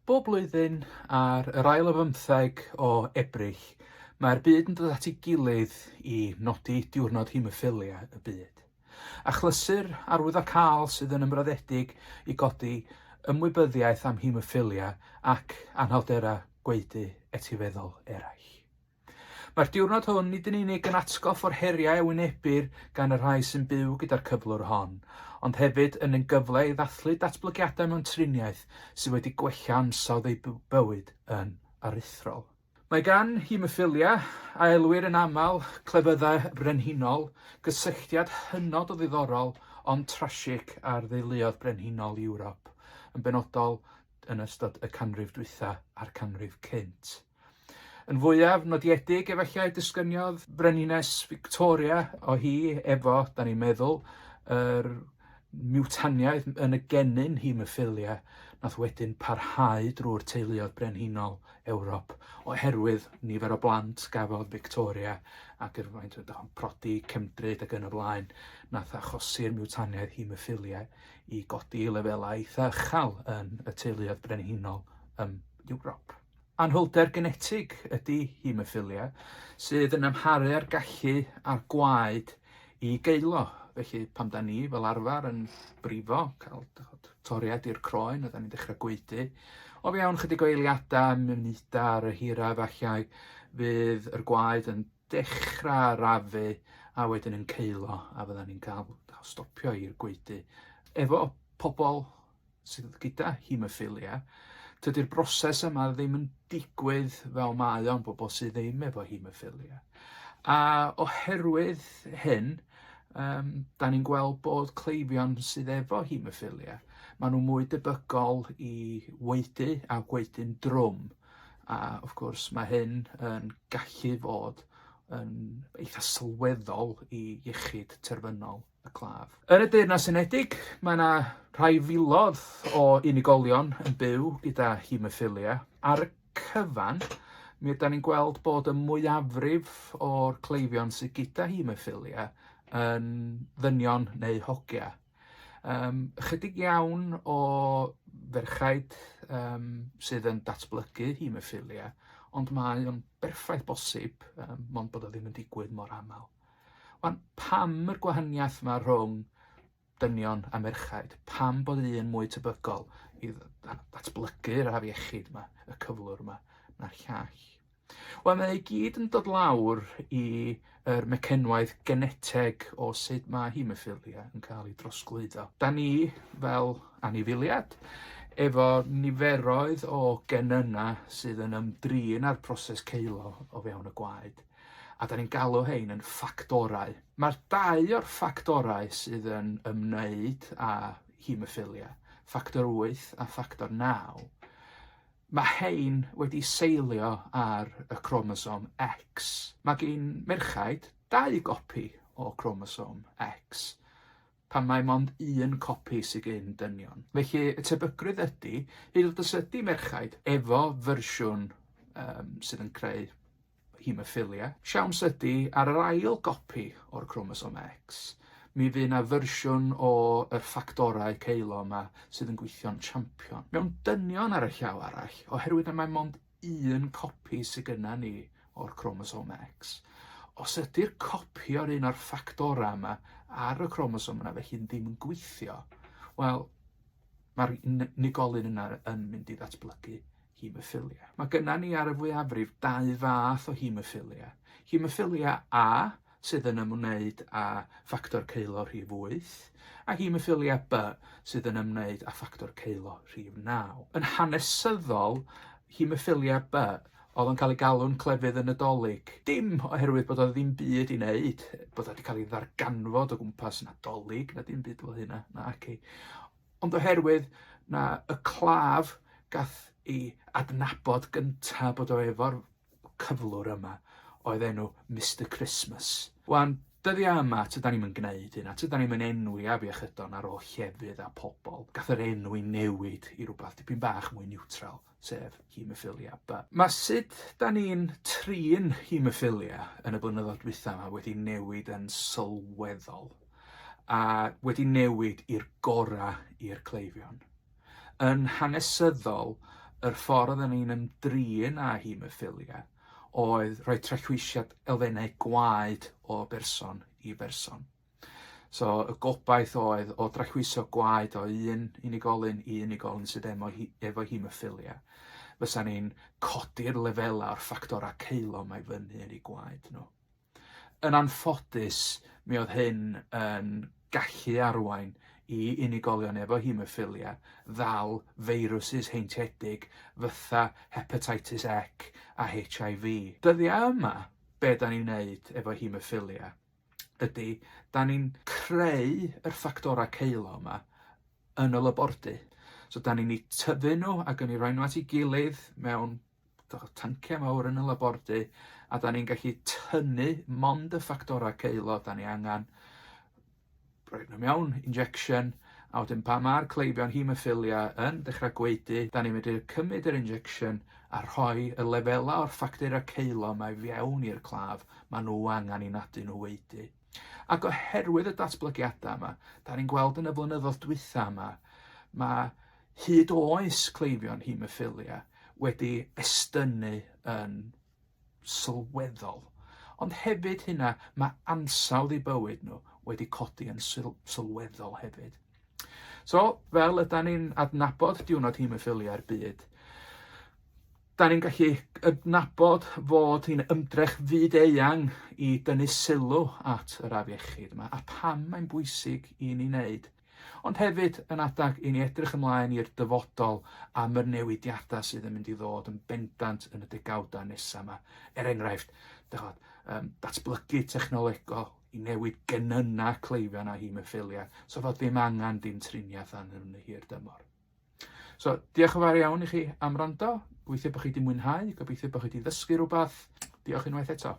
Bob blwyddyn, ar yr ail o bymtheg o Ebrill, mae'r byd yn dod at ei gilydd i nodi Diwrnod Haemoffilia y Byd. Achlysur arwyddocaol sydd yn ymroddedig i godi ymwybyddiaeth am haemoffilia ac anhawlderau gwaedu etifeddol eraill. Mae'r diwrnod hwn nid yn unig yn atgoff o'r heriau a wynebir gan y rhai sy'n byw gyda'r cyflwr hon, ond hefyd yn yn gyfle i ddathlu datblygiadau mewn triniaeth sydd wedi gwella ansawdd eu bywyd yn aruthrol. Mae gan haemoffilia, a elwir yn aml clefyddau brenhinol, gysylltiad hynod o ddiddorol ond trasig â'r ddeuluoedd brenhinol Ewrop, yn benodol yn ystod y canrif dwytha a'r canrif cynt. Yn fwyaf nodiedig efallai disgyniodd Brenhines Victoria o hi efo, da ni'n meddwl, yr miwtaniaeth yn y genyn haemoffilia nath wedyn parhau drwy'r teuluoedd brenhinol Ewrop oherwydd nifer o blant gafodd Victoria ac yr faint o prodi cemdryd ac yn y blaen nath achosi'r miwtaniaeth haemoffilia i godi lefelau eitha uchel yn y teuluoedd brenhinol ym Ewrop. Anhwylder genetig ydy haemoffilia, sydd yn amharu ar gallu a'r gwaed i geulo. Felly pan da ni fel arfer yn brifo, cael toriad i'r croen a da ni'n dechrau gwaedu, o fewn chydig o eiliadau, munudau ar y hira efallai, fydd yr gwaed yn dechrau arafu a wedyn yn ceulo a fyddan ni'n cael stopio i'r gwaedu. Efo pobl sydd gyda haemoffilia, tydi'r broses yma ddim yn digwydd fel mae o'n bobl sydd ddim efo haemoffilia. A oherwydd hyn, um, da ni'n gweld bod cleifion sydd efo haemoffilia, maen nhw mwy debygol i waedu a gwaedu'n drwm. A wrth gwrs mae hyn yn gallu fod yn eitha sylweddol i iechyd terfynol y claf. Yn y Deyrnas Unedig, mae yna rhai filoedd o unigolion yn byw gyda haemoffilia. Ar y cyfan, mi ydan ni'n gweld bod y mwyafrif o'r cleifion sydd gyda haemoffilia yn ddynion neu hogia. Um, ychydig iawn o ferchaid um, sydd yn datblygu haemoffilia, ond mae o'n berffaith bosib, um, mond bod o ddim yn digwydd mor aml. Wan, pam yr gwahaniaeth yma rhwng dynion a merchaid? Pam bod un mwy tebygol i ddatblygu'r afiechyd yma, y cyflwr yma, na'r llall? Wel, mae i gyd yn dod lawr i yr mecenwaith geneteg o sut mae haemoffilia yn cael ei drosglwyddo. Da ni, fel anifeiliad, efo niferoedd o genynnau sydd yn ymdrin â'r proses ceulo o fewn y gwaed. a da ni'n galw hein yn ffactorau. Mae'r dau o'r ffactorau sydd yn ymwneud â haemoffilia, ffactor 8 a ffactor 9, mae hein wedi seilio ar y cromosom X. Mae gin merchaid dau gopi o cromosom X, pan mae mond un copi sy gin dynion. Felly y tebygrwydd ydy, hyd yn oed os ydy merchaid efo fersiwn um, sydd yn creu haemoffilia, siawns ydy ar yr ail gopi o'r cromosom X, mi fydd yna fersiwn o yr ffactorau ceulo yma sydd yn gweithio'n champion. Mewn dynion ar y llaw arall, oherwydd na mae mond un copi sy gynna ni o'r cromosom X. Os ydy'r copi o'r un o'r ffactorau yma ar y cromosom yna felly ddim yn gweithio, wel, mae'r unigolyn yna yn mynd i ddatblygu haemoffilia. Mae gynna ni ar y fwyafrif dau fath o haemoffilia. Haemoffilia A, sydd yn ymwneud â ffactor ceulo rhif 8, a haemoffilia B, sydd yn ymwneud â ffactor ceulo rhif 9. Yn hanesyddol, haemoffilia B oedd yn cael ei galw'n clefyd y Nadolig. Dim oherwydd bod o ddim byd i wneud, bod o wedi cael ei ddarganfod o gwmpas Nadolig na dim byd fel hynna, naci. Ond oherwydd na y claf gath ei adnabod gynta bod o efo'r cyflwr yma oedd enw Mister Christmas. Wan, dyddiau yma, tydan ni'm yn gneud hynna, tydan ni'm yn enwi afiechydon ar ôl llefydd a pobl. Gath yr enw ei newid i rwbath dipyn bach mwy niwtral, sef haemoffilia B. Mae sut da ni'n trin haemoffilia yn y blynyddoedd dwytha yma wedi newid yn sylweddol, a wedi newid i'r gorau i'r cleifion. Yn hanesyddol, yr ffordd oedden ni'n ymdrin â haemophilia oedd rhoi trallwysiad elfennau gwaed o berson i berson. So y gobaith oedd o drallwyso gwaed o un unigolyn i unigolyn sydd efo, efo haemophilia, fysa ni'n codi'r lefelau o'r ffactorau ceulo mae fyny yn eu gwaed nhw. Yn anffodus, mi oedd hyn yn gallu arwain i unigolion efo haemophilia ddal feirwsys heintiedig fatha hepatitis C a HIV. Dyddiau yma, be da ni'n wneud efo haemophilia ydy, da ni'n creu yr ffactorau ceulo yma yn y labordy. So da ni'n eu tyfu nhw ac yn eu rhoi nhw at ei gilydd mewn tanciau mawr yn y labordy a da ni'n gallu tynnu mond y ffactorau ceulo da ni angen rhoi nhw mewn injection a wedyn pan mae'r cleifion haemophilia yn dechrau gwaedu, da ni'n medru cymryd yr injection a rhoi y lefelau o'r ffactorau ceulo yma i fewn i'r claf maen nhw angen i nadu nhw waedu. Ac oherwydd y datblygiadau yma, da ni'n gweld yn y flynyddoedd dwytha yma, mae hyd oes cleifion haemophilia wedi estynnu yn sylweddol. Ond hefyd hynna, mae ansawdd eu bywyd nhw wedi codi yn sylweddol hefyd. So, fel ydan ni'n adnabod diwrnod haemophilia'r byd, da ni'n gallu adnabod fod hi'n ymdrech fyd-eang i dynnu sylw at yr afiechyd yma a pam mae'n bwysig i ni wneud. Ond hefyd yn adag i ni edrych ymlaen i'r dyfodol am yr newidiadau sydd yn mynd i ddod yn bendant yn y degawdau nesaf yma. Er enghraifft, dych um, datblygu technolegol i newid genynnau cleifion â haemophilia, so fod ddim angen dim triniaeth arnyn nhw'n y hir dymor. So, diolch yn fawr iawn i chi am wrando. Gobeithio bod chi wedi mwynhau, gobeithio bod chi wedi ddysgu rhywbeth. Diolch unwaith eto.